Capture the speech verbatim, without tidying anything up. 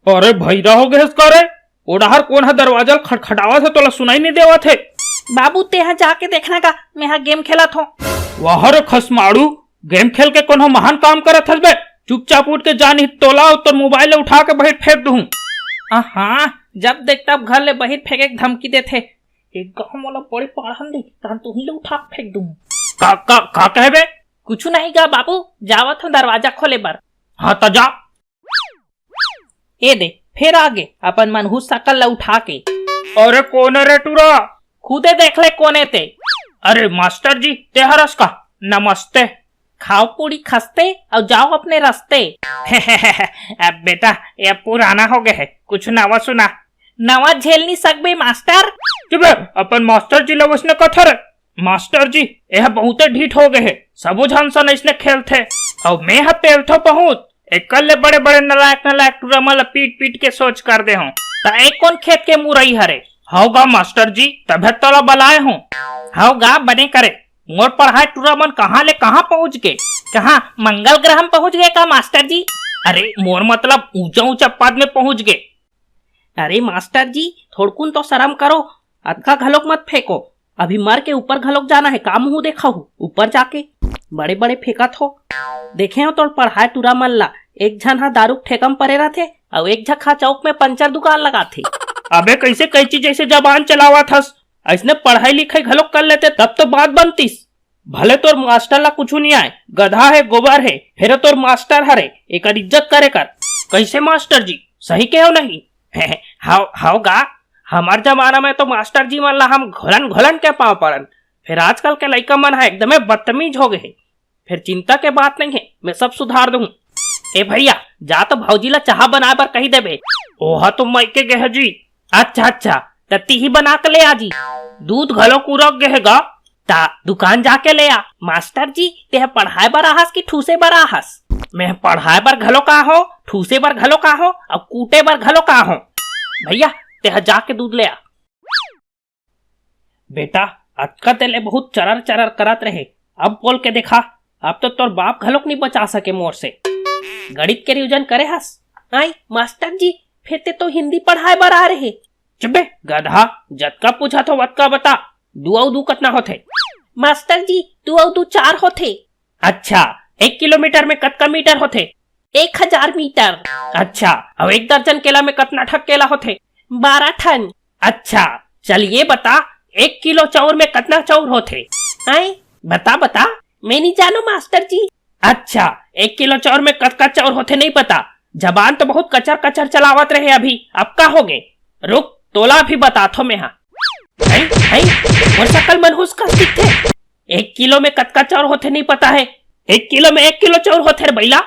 अरे भैरा हो गए का रे? ओ डहर कोन ह दरवाजा ल खटखटावत हे, तोला सुनाई नहीं देवत हे? बाबू, तेहा जाके देखना का, मैं हा गेम खेलत हों। वाह रे खसमाड़ू, गेम खेल के कोनो महान काम करत हस बे? चुपचाप उठ के जा, नहीं तोला अउ तोर मोबाइल ल उठा के बहिर फेंक दूहूं। हाँ, जब देख तब घर ले बहिर फेंके के धमकी देथे। एक गाँव मोला बड़ी पाड़न दे, तहन तुही ल उठा के फेंक दूहूं। का, का, का कहे बे? कुछु नहीं गा बाबू, जावत हों दरवाजा खोले बर। हाँ त जा। ए दे, फेर आगे अपन मनहूस सकल ल उठा के। अरे कोन रे टूरा? खुदे देख ले कोने ते। अरे मास्टर जी, ते हरस का? नमस्ते। खाओ पूड़ी खस्ते अउ जाओ अपने रस्ते। अब बेटा, ये पुराना हो गए हे, कुछ नवा सुना। नवा झेल नहीं सकबे मास्टर। चुप रह, अपन मास्टर जी ल वइसने कथर। मास्टर जी, यह बहुते ढीठ हो गए हे, सबो झन सन अइसने खेलथे। अउ मैं ह पेलथो बहुत, एकर ले बड़े-बड़े नलायक नलायक टूरा मन ल पीट पीट के सोच कर दे हों। त ए कोन खेत के मुरई हरे? हव गा मास्टर जी, तभे तोला बलाए हों। हव गा, बने करे। मोर पढ़ाए टूरा मन कहाँ ले कहाँ पहुँच गे? कहाँ मंगल ग्रह में पहुँच गे का मास्टर जी? अरे मोर मतलब ऊंचा ऊंचा पद में पहुँच गे। अरे मास्टर जी, थोड़कुन तो शरम करो, अतका घलोक मत फेंको। अभी मर के ऊपर घलोक जाना हे, का मुंह देखा हूँ ऊपर जाके? बड़े बड़े फेंकत हो। देखे हो तोर पढ़ाए टूरा मन ला, एक झन हा दारू के ठेका म परे रथे, अउ एक झक हा चौक में पंचर दुकान लगाथे। अबे कइसे कैंची जइसे जबान चलावत हस? अइसने पढ़ाई लिखाई घलोक कर लेते तब तो बात बनतीस। भले तोर मास्टर ला कुछु नहीं आय, गधा हे, गोबर हे, फेर तोर मास्टर हरे, एकर इज्जत करे कर। कइसे मास्टर जी, सही कहे हो नहीं? हव, हव गा, हमर जमाना में तो मास्टर जी मन ला हम घोलन घोलन के पाँव पड़न, फेर आजकल के लइका मन ह एकदमे बदतमीज हो गए हे। फेर चिंता के बात नहीं हे, मैं सब सुधार दूँ। ए भैया, जा तो भौजी ला चाहा बनाए बर कही देबे। ओहा तो मइके गे हे जी। अच्छा अच्छा, त तिही बना के ले आ जी। दूध घलो कुरक गे हे गा। ता दुकान जाके ले आ। मास्टर जी, तेह पढ़ाए बर आहस कि ठूसे बर आहस? मैं पढ़ाए बर घलो का हो, ठूसे बर घलो का हो, अउ कूटे बर घलो का हो। भैया, तेह जाके दूध ले आ। बेटा, अतका तेले बहुत चरर चरर करत रहे, अब बोल के देखा, अब तो तोर बाप घलोक नहीं बचा सके मोर से। गणित के रिवीजन करे हस? आई मास्टर जी, फेर ते तो हिंदी पढ़ाए बर आ रहे। चुप बे गधा, जतका पूछत हो वतका बता, दू अउ दू कतना होथे? मास्टर जी, दू अउ दू चार होथे। अच्छा, एक किलोमीटर में कतका मीटर होथे? एक हजार मीटर। अच्छा, अउ एक दर्जन केला में कतना ठक केला होथे? बारह ठन। अच्छा, चल ये बता, एक किलो चाउर में कतना चाउर होथे? आय, बता बता। मैं नहीं जानो मास्टर जी। अच्छा, एक किलो चाउर में कतका चाउर होथे नहीं पता? जबान तो बहुत कचर कचर चलावत रहे अभी, अब का होगे? रुक, तोला भी बताथो मैं हा। हैं, हैं, मोर सकल मनहूस कस दिखथे। एक किलो में कतका चाउर होथे नहीं पता है? एक किलो में एक किलो चाउर होथे रे बइला।